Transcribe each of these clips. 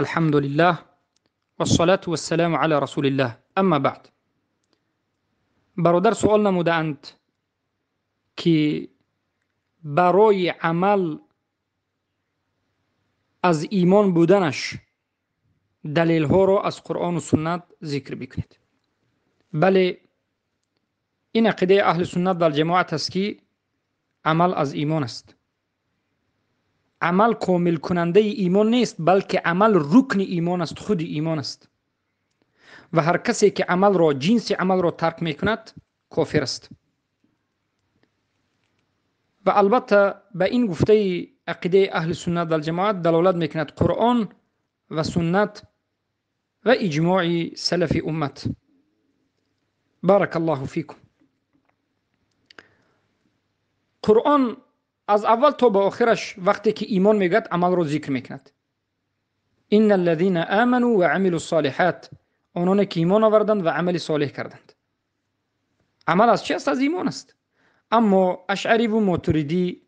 الحمد لله والصلاة والسلام على رسول الله اما بعد. Бародар суол намудаанд, ки барои амал аз имон буданаш далелҳоро аз Қуръону суннат зикр бикунед. Бале, ин ақидаи аҳли суннат валҷамоат аст, ки амал аз имон аст. Амал комилкунандаи имон нест, балки амал рукни имон аст, худи имон аст. Ва ҳар касе ки амалро, ҷинси амалро тарк мекунад, кофир аст. Ва албатта ба ин гуфтаи ақидаи аҳли суннат валҷамоат далолат мекунад Қуръон ва суннат ва иҷмои салафи уммат. Барак Аллоҳу фикум. Қуръон аз аввал то ба охираш вақте ки имон мегӯяд, амалро зикр мекунад. Инна аллазина аману ва амилу ссолиҳат, ононе ки имон оварданд ва амали солеҳ карданд. Амал аз чи аст? Аз имон аст. Аммо ашъариву мотуридӣ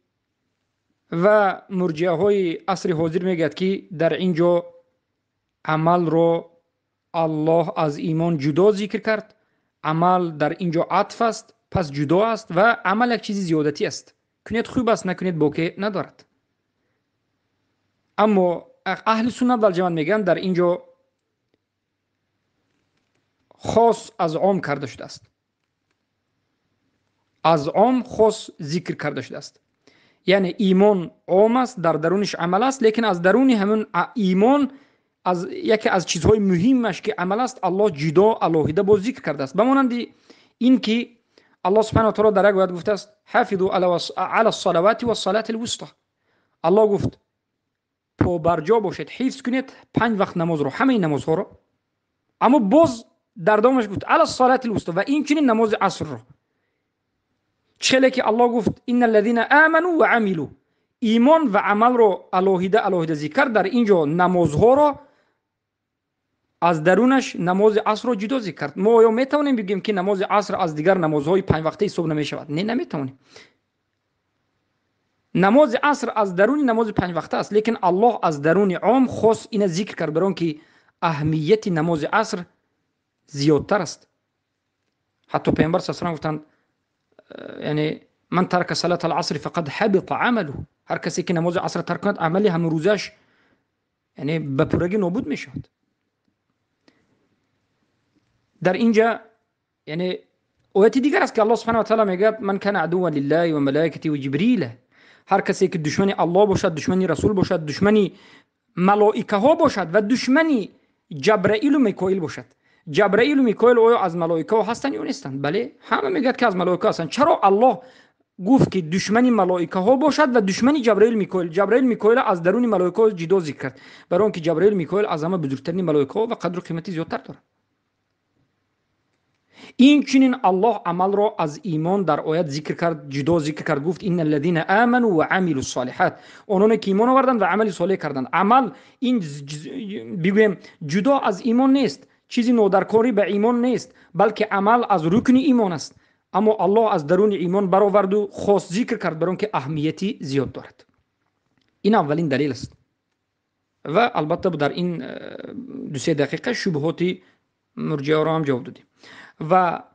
ва мурҷиаҳои асри ҳозир мегӯяд, ки дар ин ҷо амалро Аллоҳ аз имон ҷудо зикр кард, амал дар ин ҷо атф аст, пас ҷудо аст ва амал як чизи зиёдатӣ аст. Кунед хуб аст, накунед боке надорад. Аммо аҳли суннат валҷамоат мегӯянд, дар ин ҷо хос аз ом карда шудааст, аз ом хос зикр карда шудааст. Яъне имон ом аст, дар даруниш амал аст, лекин аз даруни ҳамин имон аз яке аз чизҳои муҳимаш, ки амал аст, Аллоҳ ҷудо алоҳида боз зикр кардааст. Ба монанди ин ки Аллоҳ субҳанаҳу ва таъоло дар як оят гуфтааст: ҳафизу ала ссалавати вассалати лвуста. Аллоҳ гуфт: побарҷо бошед, ҳифз кунед панҷ вақт намозро, ҳамаи намозҳоро. Аммо боз дар давомаш гуфт: ала ссалати лвуста, ва инчунин намози асрро. Челе ки Аллоҳ гуфт: инна аллазина аману ва амилу, имон ва амалро алоҳида алоҳида зикр кард. Дар ин ҷо намозҳоро аз дарунаш намози асрро ҷудо зикр кард. Мо оё метавонем бигӯем, ки намози аср аз дигар намозҳои панҷвақта ҳисоб намешавад? Не, наметавонем. Намози аср аз даруни намози панҷвақта аст, лекин Аллоҳ аз даруни ом хос ина зикр кард, барон ки аҳамияти намози аср зиёдтар аст. Ҳатто Пайғамбар саллаллоҳу алайҳи васаллам гуфтанд, яъне ман тарака салата ал-асри фақад ҳабита амалуҳу, ҳар касе ки намози асрро тарк кунад, амали ҳамрӯзааш яъне ба пуррагӣ нобуд мешавад. Дар инҷа яъне ояти дигар аст, ки Аллоҳ субҳанаҳу ва таъоло мегӯяд: ман кана адуван лиллаҳи ва малоикатиҳи ва ҷибрила, ҳар касе ки душмани Аллоҳ бошад, душмани расул бошад, душмани малоикаҳо бошад ва душмани Ҷабраилу Микоил бошад. Ҷабраилу Микоил оё аз малоикаҳо ҳастанд ё нестанд? Бале, ҳама мегӯяд, ки аз малоикаҳо ҳастанд. Чаро Аллоҳ гуфт, ки душмани малоикаҳо бошад ва душмани Ҷабраил Микоил? Ҷабраил Микоил аз даруни малоикаҳо ҷудо зикр кард, барои он ки Ҷабраил Микоил аз ҳама бузургтарини малоикаҳо ва қадру қимати зиёдтар дорад. Инчунин Аллоҳ амалро аз имон дар оят зикр кард, ҷудо зикр кард, гуфт: инна аллазина аману ва амилу ссолиҳат, ононе ки имон оварданд ва амали солеҳ карданд. Амал ин бигӯем ҷудо аз имон нест, чизи нодаркорӣ ба имон нест, балки амал аз рукни имон аст. Аммо Аллоҳ аз даруни имон бароварду хос зикр кард, барои он ки аҳамияти зиёд дорад. Ин аввалин далел аст. Ва албатта дар ин дусе дақиқа шубҳоти мурҷиаро ҳам ҷавоб додем. Ва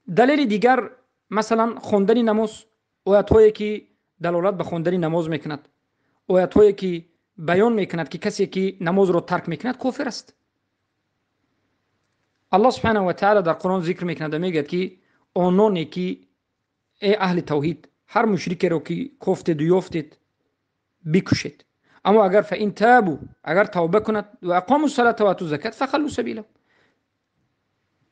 далели дигар, масалан, хондани намоз, оятҳое ки далолат ба хондани намоз мекунад, оятҳое ки баён мекунад, ки касе ки намозро тарк мекунад, кофир аст. Аллоҳ субҳанаҳу ва таъала дар Қуръон зикр мекунад ва мегӯяд, ки ононе ки эй аҳли тавҳид, ҳар мушрикеро ки кофтеду ёфтед, бикушед. Аммо агар фаин табу, агар тавба кунад, ва ақому салата ва ату закат фахаллу сабилаҳу,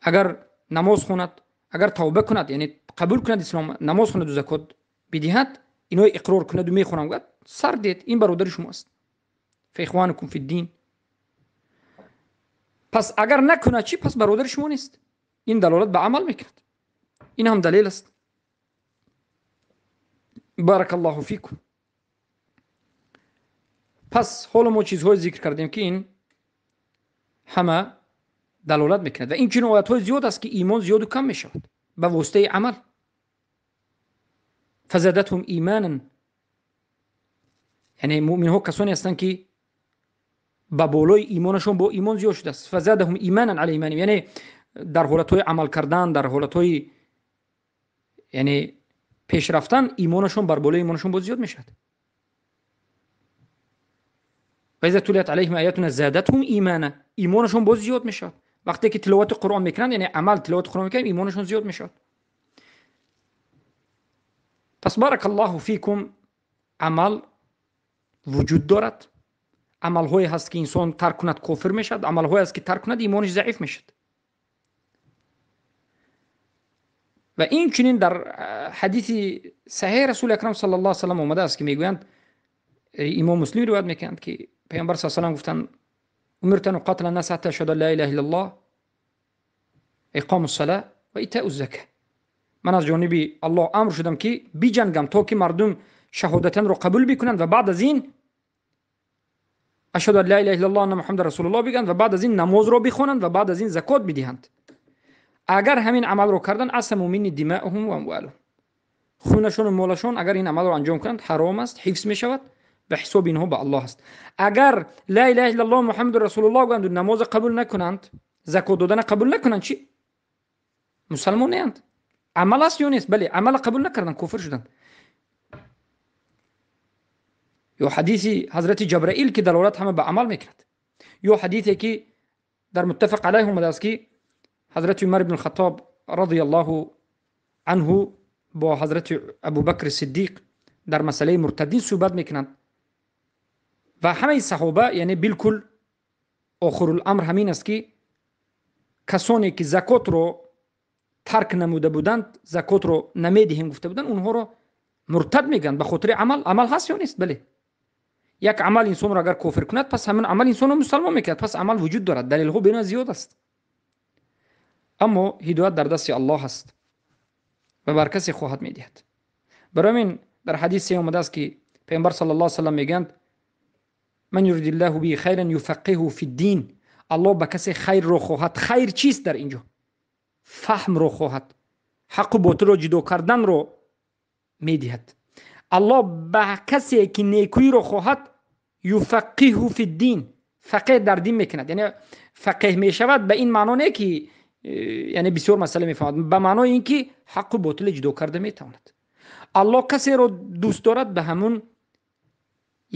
агар намоз хонад, агар тавба кунад, яъне қабул кунад ислом, намоз хонаду закот бидиҳад, ино иқрор кунаду мехонам гӯяд, сар дед, ин бародари шумо аст, фаихванукум фи ддин. Пас агар накунад чӣ? Пас бародари шумо нест. Ин далолат ба амал мекунад. Ин ҳам далел аст. Баракаллоҳу фикум. Пас ҳоло мо чизҳое зикр кардем, ки ин ҳама далолат мекунад, ва инчунин оятҳои зиёд аст, ки имон зиёду кам мешавад ба воситаи амал. Фазадатҳум иманан, яъне муъминҳо касоне ҳастанд, ки Ба болои имонашон бо имон зиёд шудааст. Фазадаҳум иманан ала иманihim, яъне дар ҳолатҳои амал кардан, дар ҳолатҳои яъне пеш рафтан имонашон бар болои имонашон боз зиёд мешавад. Ва иза тулият алайҳим оятуна задатҳум имана, имонашон боз зиёд мешавад. Вақте ки тиловати Қуръон мекунанд, яъне амал тиловати Қуръон мекунанд, имонашон зиёд мешавад. Пас баракаллоҳу фикум, амал вуҷуд дорад. Амалҳое ҳаст ки инсон тарк кунад кофир мешавад, амалҳое ҳаст ки тарк кунад имонаш заиф мешавад. Ва инчунин дар ҳадиси саҳеҳи Расули Акрам саллаллоҳу алайҳи васаллам омадааст ки мегӯянд, имом Муслим ривоят мекунанд ки паёмбар саллаллоҳу алайҳи васаллам гуфтанд: умирту ан уқотила ан-наса ҳатта яшҳаду ан ла илаҳа иллаллоҳ, иқому ссалоҳ ва итоу ззакоҳ. Ман аз ҷониби Аллоҳ амр шудам ки биҷангам то ки мардум шаҳодатанро қабул бикунанд ва баъд аз ин ашҳаду ан ла илаҳа иллаллоҳ анна муҳаммадан расулуллоҳ бигӯянд ва баъд аз ин намозро бихонанд ва баъд аз ин закот бидиҳанд. Агар ҳамин амалро кардан, асаму минни димаъуҳум ва амвалуҳум, хунашон ва молашон агар ин амалро анҷом кунанд ҳаром аст, ҳифз мешавад ба ҳисоби инҳо ба Аллоҳ аст. Агар ла илаҳа иллаллоҳ муҳаммаду расулуллоҳ гӯянд ва намозро қабул накунанд, закот додана қабул накунанд, чӣ? Мусалмон неанд. Амал аст ё нест? Бале, амалро қабул накарданд, кофир шуданд. Ё ҳадиси ҳазрати Ҷабраил ки далолат ҳама ба амал мекунад, ё ҳадисе ки дар муттафақ алайҳ омадааст ки ҳазрати Умар ибн Хаттоб радияллоҳу анҳу бо ҳазрати Абубакр Сиддиқ дар масъалаи муртаддин суҳбат мекунанд ва ҳамаи саҳоба, яъне билкул охируламр ҳамин аст ки касоне ки закотро тарк намуда буданд, закотро намедиҳем гуфта буданд, онҳоро муртад мегӯянд ба хотири амал. Амал ҳаст ё нест? Бале. Як амал инсонро агар кофир кунад, пас ҳамин амал инсонро мусалмон мекунад, пас амал вуҷуд дорад, далелҳо бениҳоят зиёд аст. Аммо ҳидоят дар дасти Аллоҳ аст ва бар касе хоҳад медиҳад. Барои ҳамин дар ҳадисе омадааст ки паёмбар саллаллоҳу алайҳи васаллам мегӯянд: ман юридиллаҳу биҳи хайран юфаққиҳу фиддин. Аллоҳ ба касе хайрро хоҳад. Хайр чист дар инҷо? Фаҳмро хоҳад, ҳаққу ботилро ҷудо карданро медиҳад. Аллоҳ ба касе ки некӯиро хоҳад юфаққиҳу фиддин, фақеҳ дар дин мекунад. Яъне фақеҳ мешавад ба ин маъно не ки яъне бисёр масъала мефаҳмад, ба маънои ин ки ҳаққу ботилро ҷудо карда метавонад. Аллоҳ касеро дӯст дорад, ба ҳамун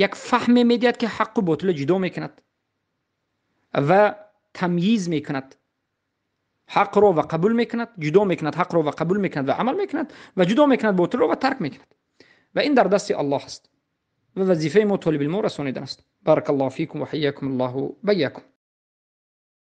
як фаҳме медиҳад ки ҳаққу ботилро ҷудо мекунад ва тамйиз мекунад, ҳақро ва қабул мекунад, ҷудо мекунад ҳақро ва қабул мекунад ва амал мекунад ва ҷудо мекунад ботилро ва тарк мекунад. Ва ин дар дасти Аллоҳ аст ва вазифаи мо толиби илмро расонидан аст. Баракаллоҳу фикум ва ҳайякум Аллоҳу байякум.